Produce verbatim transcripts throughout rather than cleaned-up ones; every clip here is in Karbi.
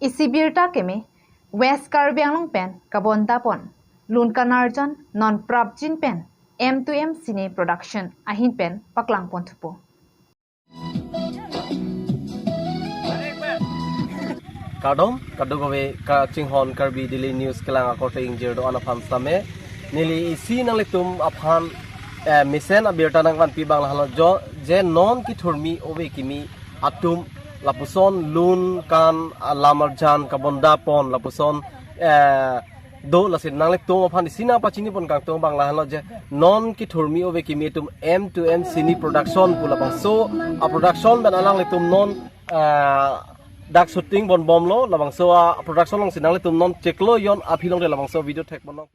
Isi birta keme, West Karbi Anglong pen kabonta pon Lunkan Arjan non prapjin pen M two M Cine Production ahin pen paklang pon thupo. Kardom, kadokave kachinghon Karbi Daily News kelang akorte ingjir do-an aphan sitame. Neli isi nanglitum aphan, eh, mesen abirta nangvanpi abang lahenlo jo, je non kethurmi ove kimi atum lapuson Lunkan alam arjan kabonta pon lapuson, eh, do lasi nanglitum aphan isi nangpachini pon kangtung abang lahenlo je non kethurmi ove kimi atum M two M Cine Production pu labangso a-production pen alanglitum non, ah, dak shooting pon bomlo, labangso a-production alongsi nanglitum non chiklo jon aphi along de labangso video thek pon long.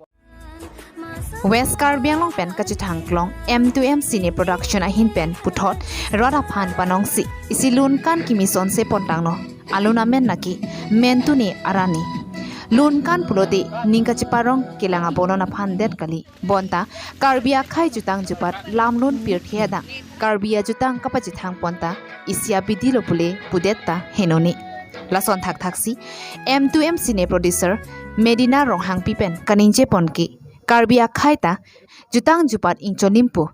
West Karbi Anglong pen kachethang klong M two M Cine Production ahin pen puthot rat aphan panongsi isi Lunkan kimi sonse pontangno. Alun amen lake Mentune Arani. Lunkan pulote ning kacheparong kelang abonon aphan det kali. Bonta Karbi akhei jutang jupat lamlun pirthe adang Karbi ajutang kapachethang ponta isi abidi lo pule pudet ta henone. Lason thakthaksi M two M Cine Producer Medina Ronghangpi pen kaningje pon ke Karbi akhei ta jutang jupat ingchonimpo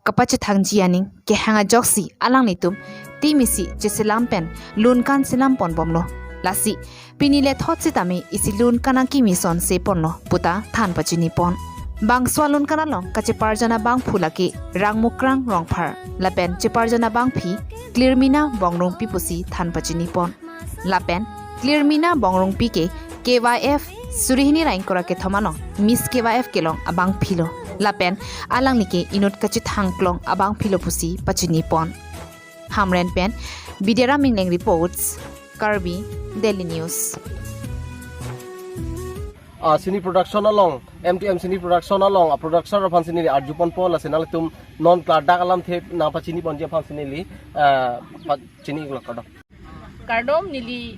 kapachethangji aning kehang ajoksi alanglitum team isi cheselam pen Lunkan selam pon bomlo. Lasi pini lethot sitame isi Lunkan akimi sonse ponlo puta than pachini pon. Bangso Lunkan along kacheparjan abangphu lake Rangmukrang Rongphar lapen cheparjan abangphi Klirmina Bongrungpi pusi than pachini pon. Lapen Klirmina Bongrungpi ke K Y F suri hini ra ingkoi ra kethom along Miss K Y F kelong abangphi lo. Lapen alangli ke inut kachethang klong abangphi lo pusi pachini pon. Hamren pen Bidyaram Ingleng reports, Karbi Daily News. Ah, Cine Production along, M two M Cine Production along, a-producer aphan si neli arju ponpo, lasi nanglitum non klardak alamthe nangpachini ponji aphan si neli, ah, pachini iklo, kardom. Kardom, neli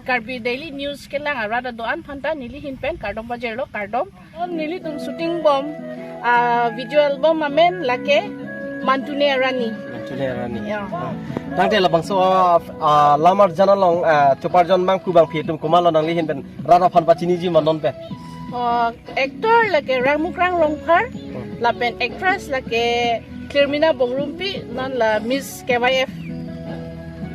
Karbi Daily News kelang arat do-an aphanta neli ahin pen kardom pajirlo, kardom. Non nelitum shooting bom, ah, video album amen lake Mentune Arani. Mentune Arani. Ya. Ah. Tangte labangso, ah, ah, lam arjan along, ah, cheparjan abangphu abangphi atum komatlo, nangli ahin pen rat aphan pachiniji ma non pen? Oh, actor lake Rangmukrang Rongphar, hmm, lapen actress lake Klirmina Bongrungpi, non la Miss K Y F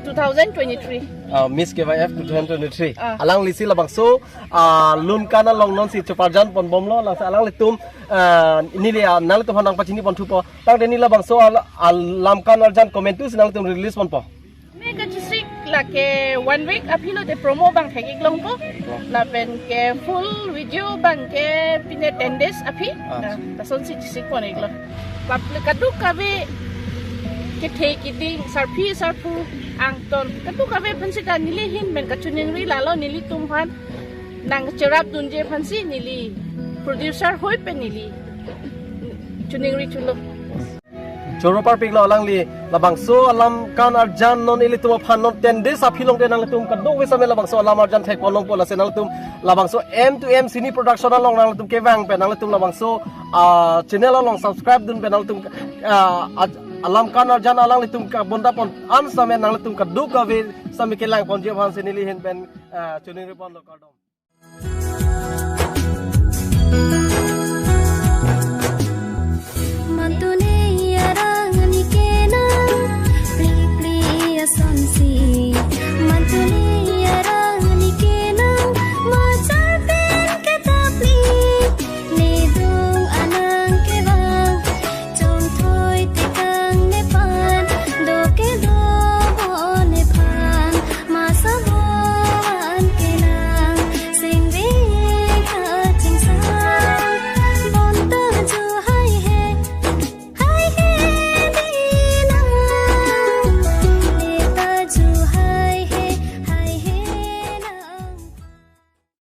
two thousand twenty-three. Ah, Miss K Y F two thousand twenty-three. Ah. Alanglisi labangso, ah, Lunkan along nonsi cheparjan pon bomlo, lasi alanglitum, ah, neli, ah, nanglitum aphan nangpachini pon thupo. Tangte neli labangso al-, al-, Lunkan arjan komantusi nanglitum release ponpo? Me kachesik lake one week aphi lo de, promo abang thek ik longpo. Oh. Lapen ke full video abang ke pine ten days aphi. Ah. Ah, lasonsi chesik pon iklo. Public kadokave kethe keding, sarpi sarpo, angton, kadokave aphan seta neli ahin pen kachiningri, lalo nelitum aphan nangcherap dunji aphan si neli producer ahoi pen neli chiningri thulo. Choro parpiklo alangli, labangso alam kan arjan non ilitum aphan non ten days aphi along de nanglitum kadokave sitame labangso alam arjan thek pon longpo, lasi nanglitum labangso M two M Cine Production along nanglitum kevang pen nanglitum labangso, ah, channel along subscribe dun pen nanglitum, ah, aj-, alam kan arjan alanglitum kabonta pon an sitame nanglitum kadokave sitame kelang ponji aphan si neli ahin pen, ah, chiningri ponlo, kardom.